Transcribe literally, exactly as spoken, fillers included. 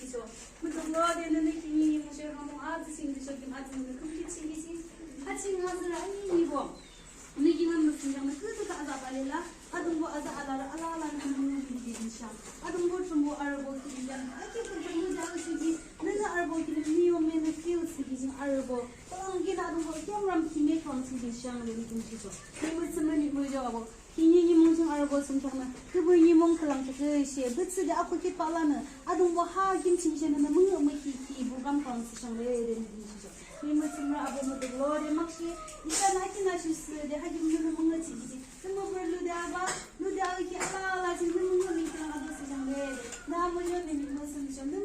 Jisu, mutuklode nünü khihni mungshi rhangdung atsü ching tüsho kim atsü nünü khümkhit ching kisi. Ha ching azürü aninibo nü kingaün müthsün kheaknü küdükhüh azahbah le lah, Atungpuh azah alarü alalanü nü müngühmühi jihshang. Atungpuh Thrünpuh arübo ki yang akhiukkhi nü de alshihkhi, nünü arübo ki nü miyomnü feel thsükhi jing arübo, khülangnü Atungpuh kamram ki me khülang thsüjihshang le. Nü kim jisu, nimung thsümrü nimung ju abo, khihni nimung ching arübo thsungkheaknü küpü nimung khülang thsükhi she, büthsüde akhuhkhitbah lanü Atungpuh ha kim ching she nünü müngühmühi ki program khülang thsüshang le. Nü kim jisu, nimung thsümrü abo mutuklode makshe isanü akin asüsüde ha kim nünü müngühjihkhi jing tümüpürü lude aba, lude alakhi alala ching nü müngühmühi khülang ato thsüshang le. Nü amüyu nü nimung thsümrü